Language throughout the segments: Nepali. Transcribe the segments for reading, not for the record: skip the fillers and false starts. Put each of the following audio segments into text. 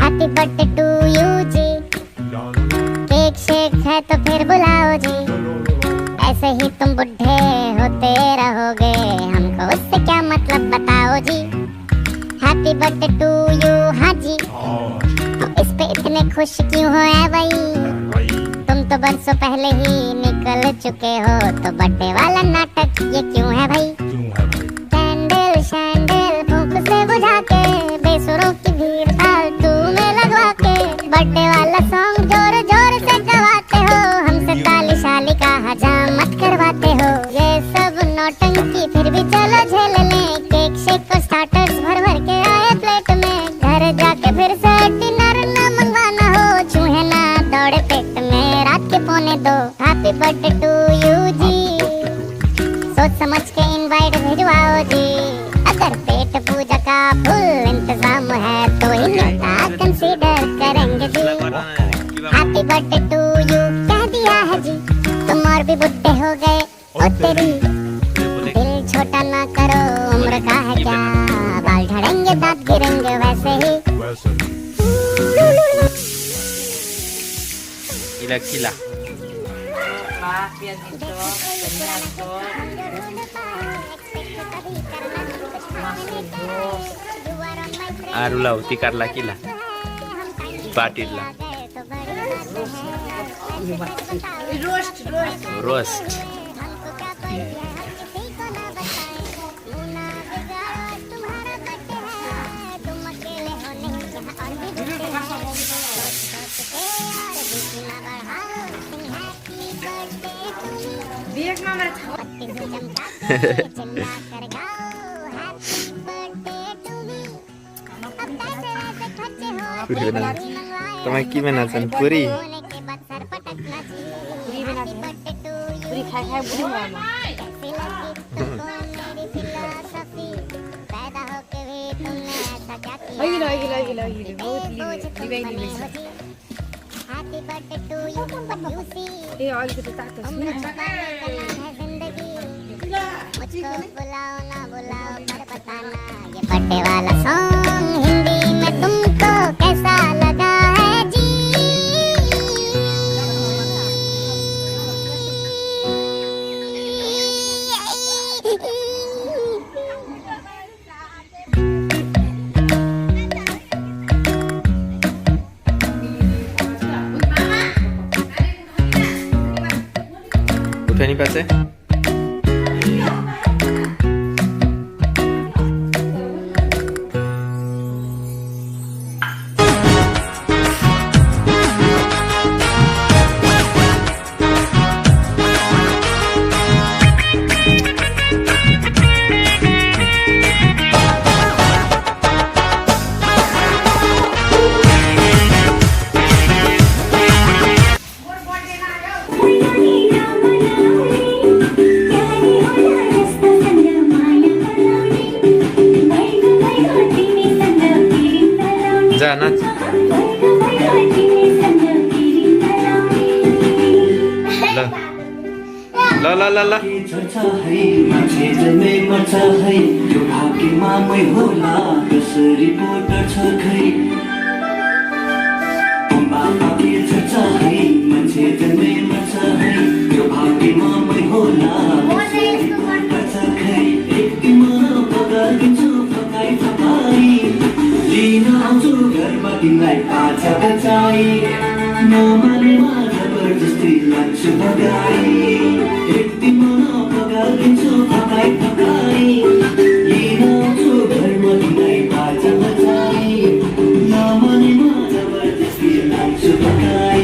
हैप्पी बर्थडे टू यू जी, केक शेक है तो फिर बुलाओ जी, ऐसे ही तुम बुढ़े होते रहोगे, हमको उससे क्या मतलब बताओ जी। हैप्पी बर्थडे टू यू हाँ जी, तो इस पे इतने खुश क्यों हो ऐ भाई, तुम तो बरसों पहले ही निकल चुके हो, तो बर्थडे वाला नाटक ये क्यों है भाई। कैंडल शैंडल फूंक से बुझा के, बेसुरों की भीड़ फालतू में लगवा के, बर्थडे वाला सॉन्ग जोर जोर से गवाते हो, हमसे ताली शाली का हजाम मत करवाते हो। ये सब नौटंकी फिर भी चलो झेल लें, केक शेक को स्टार्टर्स भर भर के आए प्लेट में, घर जाके फिर से डिनर न मंगवाना हो, चूहे ना दौड़े पेट में रात के 1:45। हैप्पी बर्थडे टू यू जी, सोच समझ के इनवाइट भिजवाओ जी, अगर पेट पूजा का फुल इंतजाम है तो ही नेता कंसीडर करेंगे जी। हैप्पी बर्थडे टू यू कह दिया है जी, तुम और भी बुढ़े हो गए ओ तेरी, दिल छोटा ना करो उम्र का है क्या, बाल झड़ेंगे दांत गिरेंगे वैसे ही। Gila gila. Arulau tikar lagi lah, badir lah. Roast. Tomai gimana San? Puri? पूरी खाए खाए बुरी मामा लगी बहुत ली ये ऑयल के ताकत बुलाओ ना बुलाओ पर बताना, ये बर्थडे वाला सॉन्ग हिंदी में तुमको कैसा लगा है जी। Udah nih Pak. Jangan. La. तिमीलाई पाछा बचाई नमानेमा जबरजस्ती लान्छु भगाई एक दिन पगाइदिन्छु फकाई लिन आउँछु घरमा तिमीलाई पाछा बचाई नमानेमा जबरजस्ती लान्छु भगाई।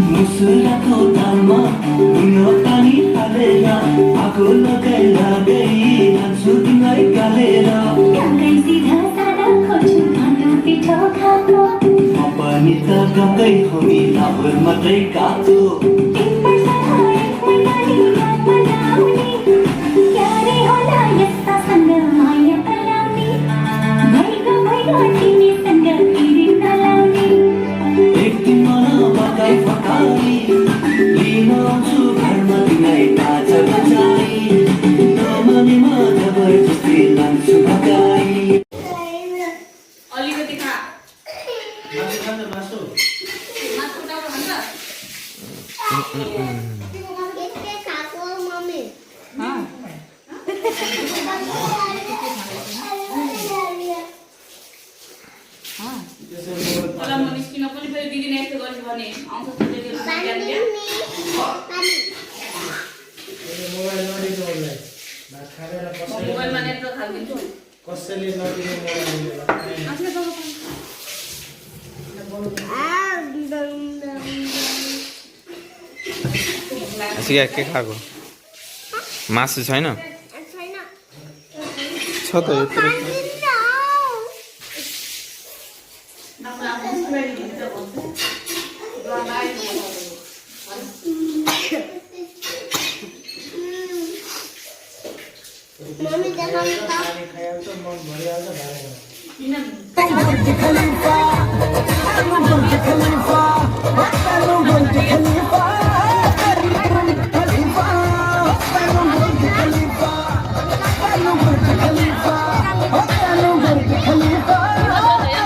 मुसुराको तालमा पानी हालेर आगो लगाइ खान्छु तिमीलाई गालेर पनि त गएकै हो नि लाभर मात्रै काटो आशिका के खाएको मासु छैन छ त यत्रो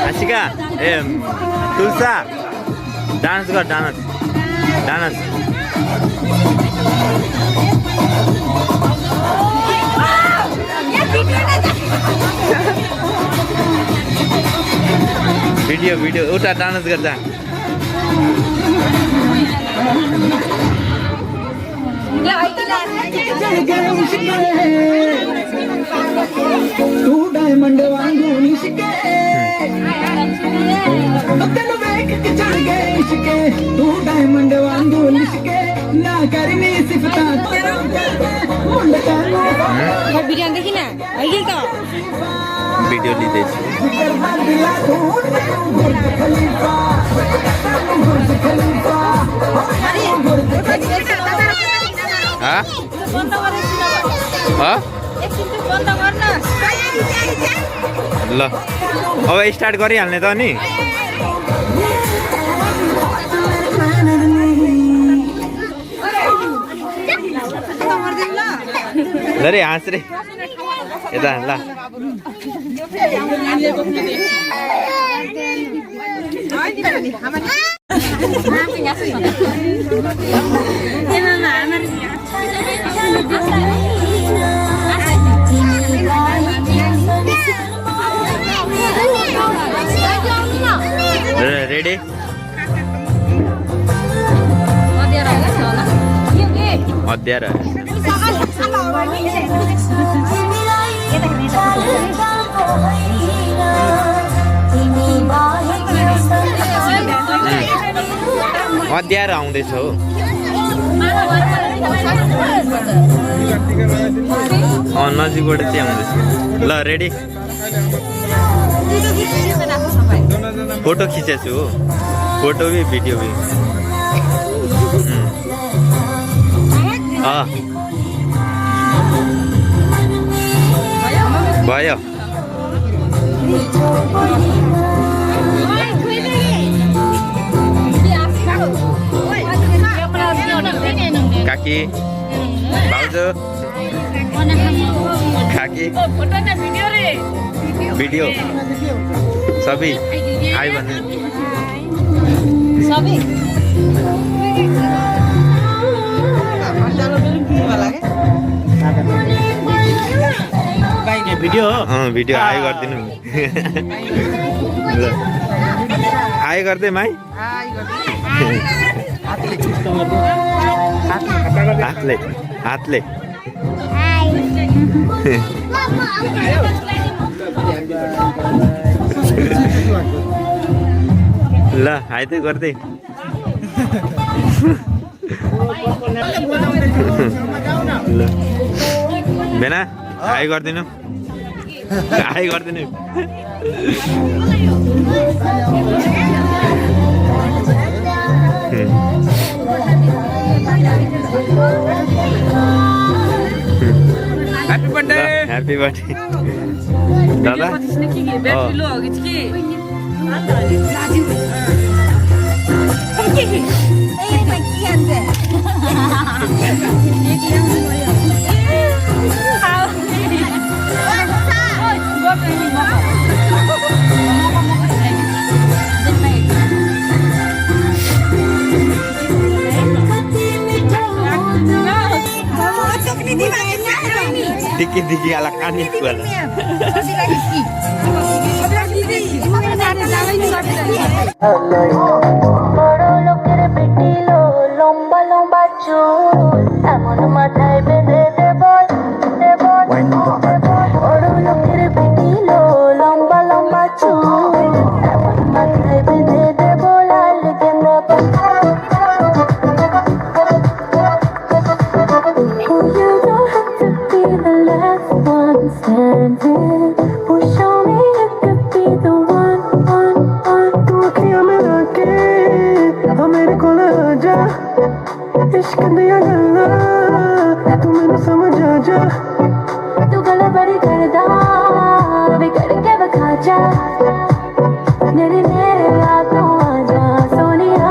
आशिका ए तुलसा डान्स गर डान्स डान्स भिडियो भिडियो उता डान्स गर्दा तू डायमंड वांगू निशके तेनु वेख के चढ़ गए इश्के तू डायमंड वांगू निशके ना करनी सिफता मुंड कानो भिडियो देखि न आइगेल त भिडियो लिँदैछ ल अब स्टार्ट गरिहाल्ने त नि रे हाँस रे यता ल रेडी अध्यार अध्यार आउँदैछ हो नजिकबाट चाहिँ आउँदैछ ल रेडी फोटो खिचेछु हो फोटो भी भिडियो भी भयो काकी भाउजू काकी भिडियो सबै आइ भन्नु सबै भिडियो भिडियो आइ गरिदिनु आइ गर्दै माई हातले हातले ल हाइ त गर्दै ल बेना हाइ गरिदिनु हाइ गरिदिनु Happy birthday! Happy birthday. Dada? Dikit-dikit ala kanis wala. বড় লোকের পিটিলো লম্বা লম্বা চুল এমন মাথায় বেঁধে দেবল বড় লোকের পিটিলো লম্বা লম্বা চুল এমন মাথায় বেঁধে দেব লাল গেন্দা You don't have to be the last one standing. Well, show me you could be the one. तू अखियां में लाके मेरे कोल आजा इश्क दिया गल्ला तू मैनू समझ आ जा तू गला बड़ी करदा बिगड़ के बखा जा मेरे आ तो आ जा Sonia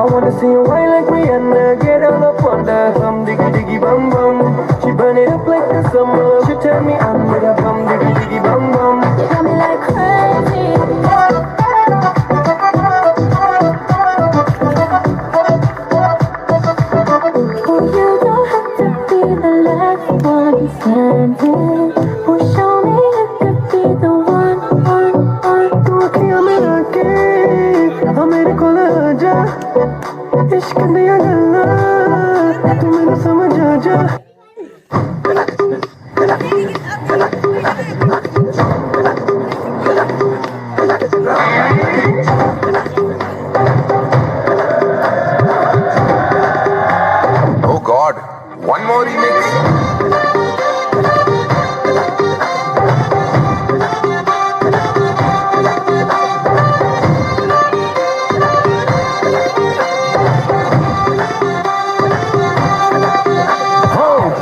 I wanna see you wine like Rihanna get all up on that hum diggy diggy bum bum she burn it up like the summer she tell me I'm with a bum diggy diggy bum bum you got me like crazy You don't have to be the last one standing. Well, show me you could be the one. तू अखियां में लाके मेरे कोल आजा इश्क दिया गल्ला तू मैनू समझ आ जा Oh God, one more remix.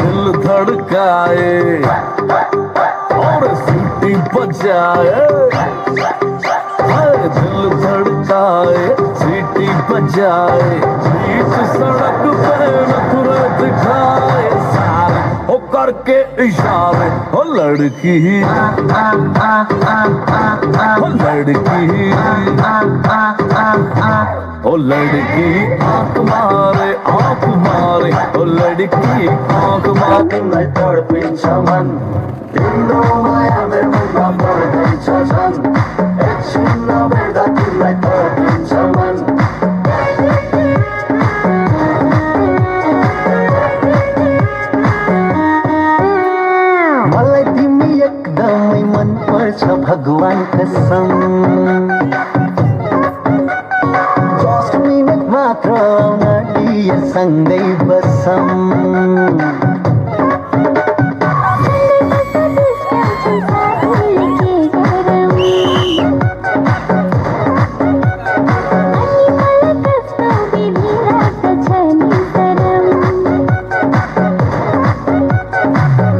दिल धड़काए और सीटी बजाए दिल धड़काए सीटी बजाए बीच सड़क पे नखरे दिखाए सारे हो करके इशारे हो लड़की ओ लड़की आंख मारे ओ लड़की आंख मारे मैं तड़पिन्छ मन तिम्रो माया मेरो मुखमा पर्दैछ झन् एकछिन नभेट्दा तिमीलाई तड़पिन्छ मन मलाई तिमी एकदमै मन पर्छ भगवान कसम मात्र नदिए सँगै बसम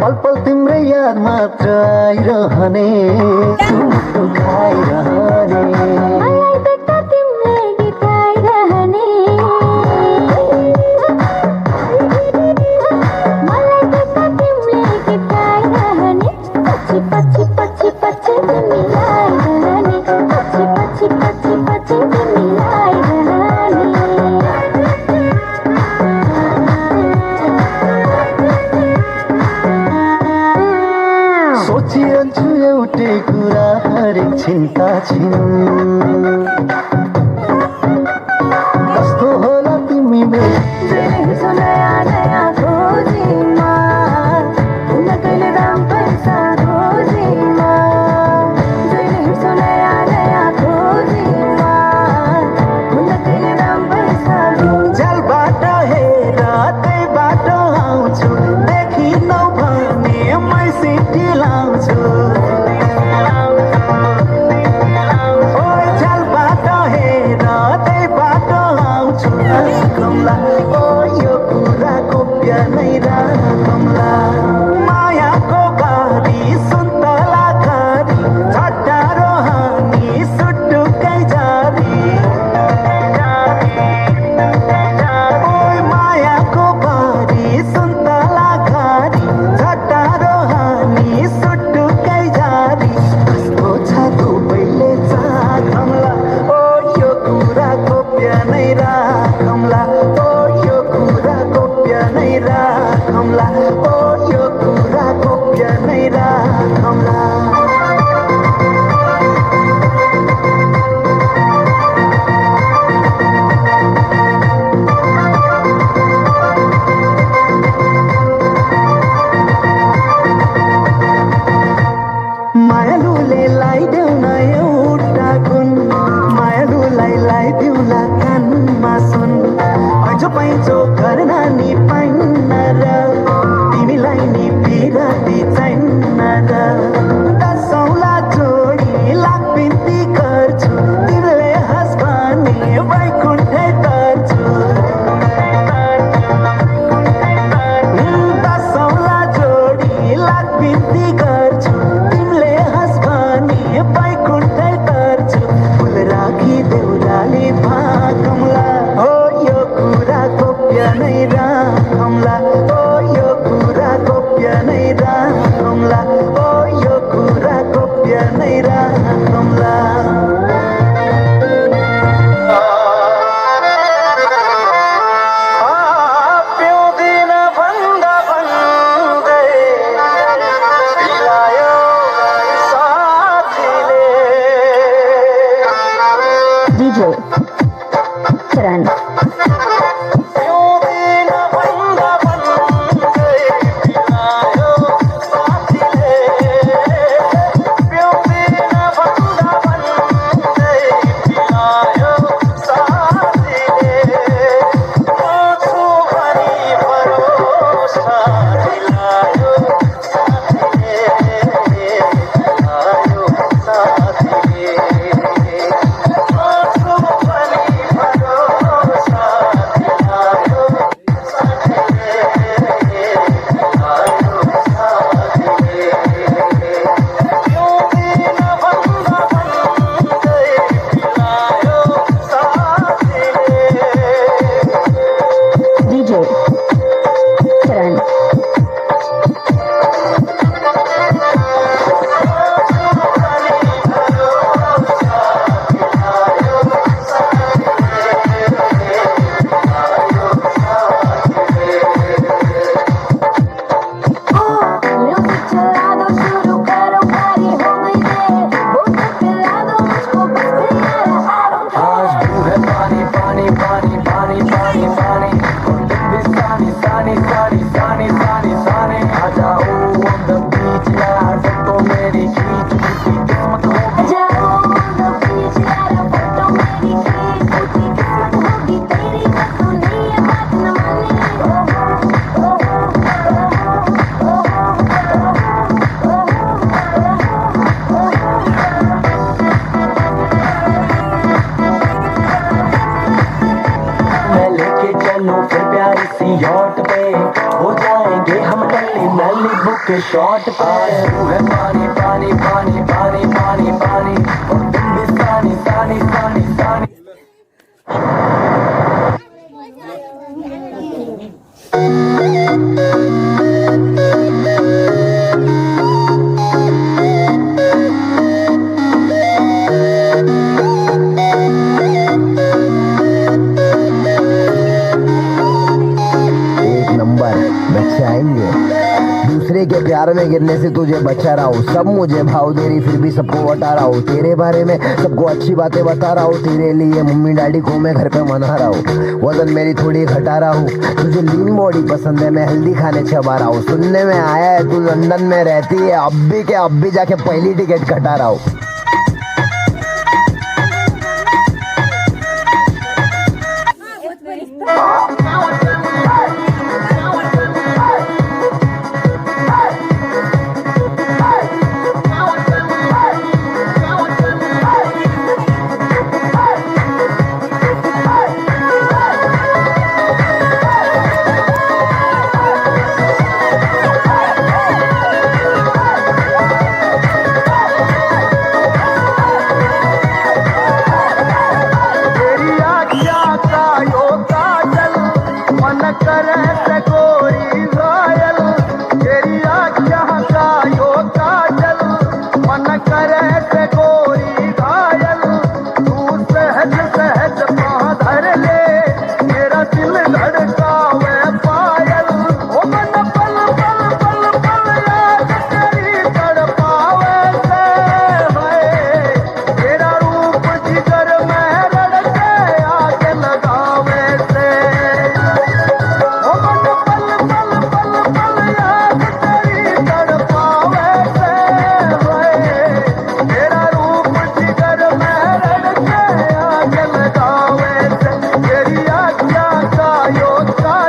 पल पल तिम्रै याद मात्र आइरहने सुटो खाइरहने सोचिरहन्छु एउटै कुरा हरेक छिनका छिन कस्तो होला तिमी मेरो नयाँ नयाँ खोजीमा कहिले दाम पैसा खोजीमा नयाँ नयाँ खोजीमा कहिले दाम पैसा जलबाट हेर त्यही बाटो आउँछु देखिनौ भने मै सिटी लाउँछु जलबाट हेर त्यही बाटो आउँछु कमला ओ यो कुराको प्यानै राखौँला मायाको बारी सुन्तला खारी झट्टा रोहानी सुटुकै जारी मायाको बारी सुन्तला खारी झट्टा रोहानी सुटुकै जारी कस्तो छ दुवैले चाखौँला ओ यो कुराको प्यानै राखौँला ओ यो कुराको प्यानै राखौँला ओ करना नि पाइन्न र तिमीलाई नि बिरती चाहिन्न र दसौँला जोडी लाख बिन्ती गर्छु तिमीले हँस भने वैकुण्ठै तर्छु दसौँला जोडी लाख बिन्ती गर्छु तिमीले हँस भने वैकुण्ठै तर्छु फुल राखी देउराली भागौँला हो यो कुरा गोप्य नै राखौँला हो यो कुरा गोप्य नै राखौँला हो यो कुरा गोप्य नै राखौँला पिउँदिन भन्दा भन्दै पिलायो साथीले DJ Karan. पिउँदिन भन्दा भन्दै पिलायो साथीले पिउँदिन भन्दा भन्दै पिलायो साथीले छु भनी भरोसा दिलायो साथीले दिलायो साथीले छु भनी भरोसा दिलायो साथीले दिलायो साथीले पिउँदिन भन्दा भन्दै पिलायो साथीले DJ Karan. Music चला दो शुरू करो भारी हो गई रे बोतल पिला दो मुझको बस पिया आज तू है पानी पानी पानी पानी पानी पानी और तुम भी सानी सानी सानी सानी सानी सानी आ जाओ on the beach यार फोटो मेरी खींच उसकी किस्मत होगी जाओ ना बीच यार फोटो मेरी खींच उसकी किस्मत होगी तेरी बात तो नहीं है बात न माने मैं लेके चलूं फिर प्यारी सी यॉट पे हो जाएंगे हम टल्ली नल्ली बुक शॉट पे तू है पानी पानी पानी पानी पानी पानी और तुम भी सानी सानी सानी सानी एक नंबर बच्चे आएंगे दूसरे के प्यार में गिरने से तुझे बचा रहा हूँ सब मुझे भाव दे रही फिर भी सबको बता रहा हूँ तेरे बारे में सबको अच्छी बातें बता रहा हूँ तेरे लिए मम्मी डैडी को मैं घर पे मना रहा हूँ वजन मेरी थोड़ी घटा रहा हूँ तुझे लीन बॉडी पसंद है मैं हेल्दी खाने चबा रहा हूँ सुनने में आया है तू लंदन में रहती है अब भी जाके पहली टिकट कटा रहा हूँ योद्धा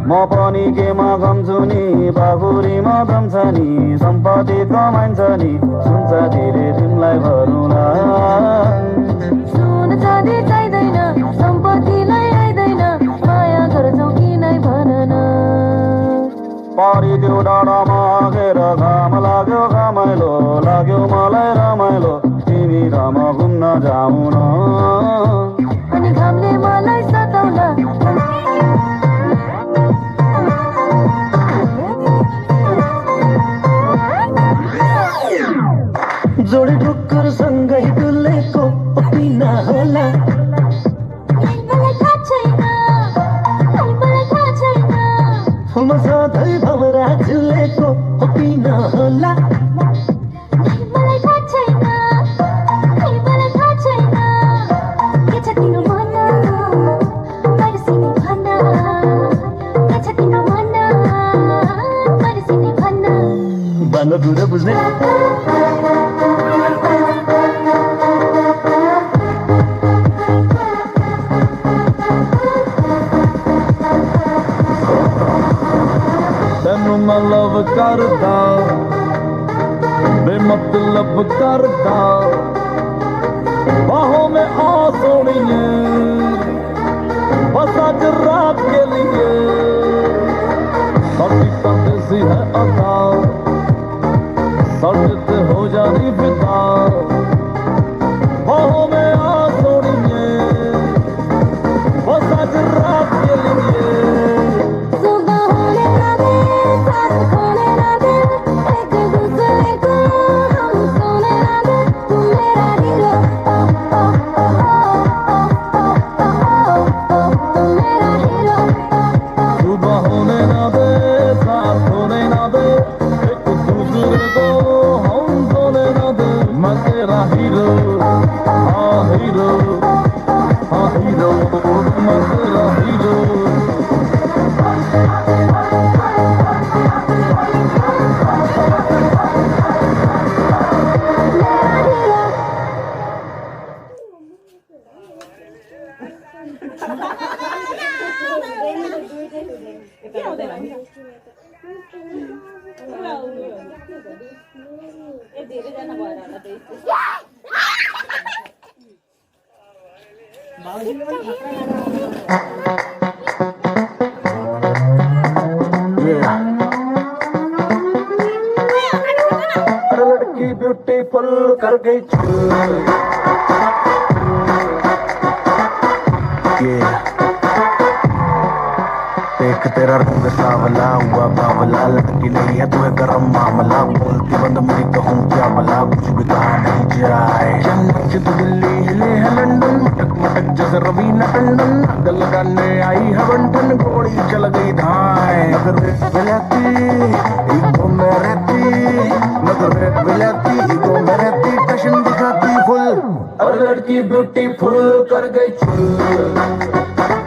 म पनि केमा घम्छु नि पाखुरीमा दम्छ नि सम्पत्ति कमाइन्छ नि सुन्छ धेरै तिमीलाई भरौँला सुन चाँदी चाहिँदैन सम्पत्तिलाई आइदैन माया गर्छौ कि नै भन न परिदेऊ डाँडामा आगेर घाम लाग्यो घमाइलो लाग्यो मलाई रमाइलो तिमी घाम घुम्न जाऊ न अनि घामले मलाई सताउला जोडी ढुक्कर सँगै डुलेको पिना होला मलाई थाहा छैन म सधैँ भमरा झुलेको पिना होला मलाई थाहा छैन के छ तिम्रो मन बिर्सिने भन्न के छ तिम्रो मन बिर्सिने भन्न बाङ्गो बुढो बुझ्ने ਤੈਨੂੰ ਮੈਂ ਲਵ ਕਰਦਾ ਬੇਮਤਲਬ ਕਰਦਾ ਬਾਹੋਂ ਮੈਂ ਆ ਸੋਣੀਏ ਬਸ ਅੱਜ ਰਾਤ ਕੇ लिए ਸਾਡੀ ਤਾਂ ਦੇਸੀ ਹੈ ਅਦਾ ਸਾਡੇ ਤੇ ਹੋ ਜਾਣੀ ਫਿਦਾ ਬਾਹੋਂ ਮੈਂ ਆ ਸੋਣੀਏ बस आज रात के लिए सुबह होने ना दे साथ खोने ना दे एक दूसरे को हम सोने ना दे तू मेरा हीरो तू मेरा हीरो सुबह होने ना दे साथ होने ना दे एक दूसरे को हम सोने ना दे मैं तेरा हीरो हाँ हीरो मैं तेरा हीरो अरे लड़की ब्यूटीफुल कर गई देख तेरा रंग सावला हुआ बावला लड़की नहीं है तू गरम मामला बोलती बंद मेरी कहूँ क्या भला कुछ भी कहा नहीं जाए चन्नई से तो दिल्ली हिले है लंदन मटक मटक जैसे रवीना टंडन अग लगाने आई है बंठन घोड़ी चल गई धाए नगर विलाती इगो में रहती नगर विलाती इगो में रहती फैशन दिखाती फुल और लड़की ब्यूटीफुल कर गई चुल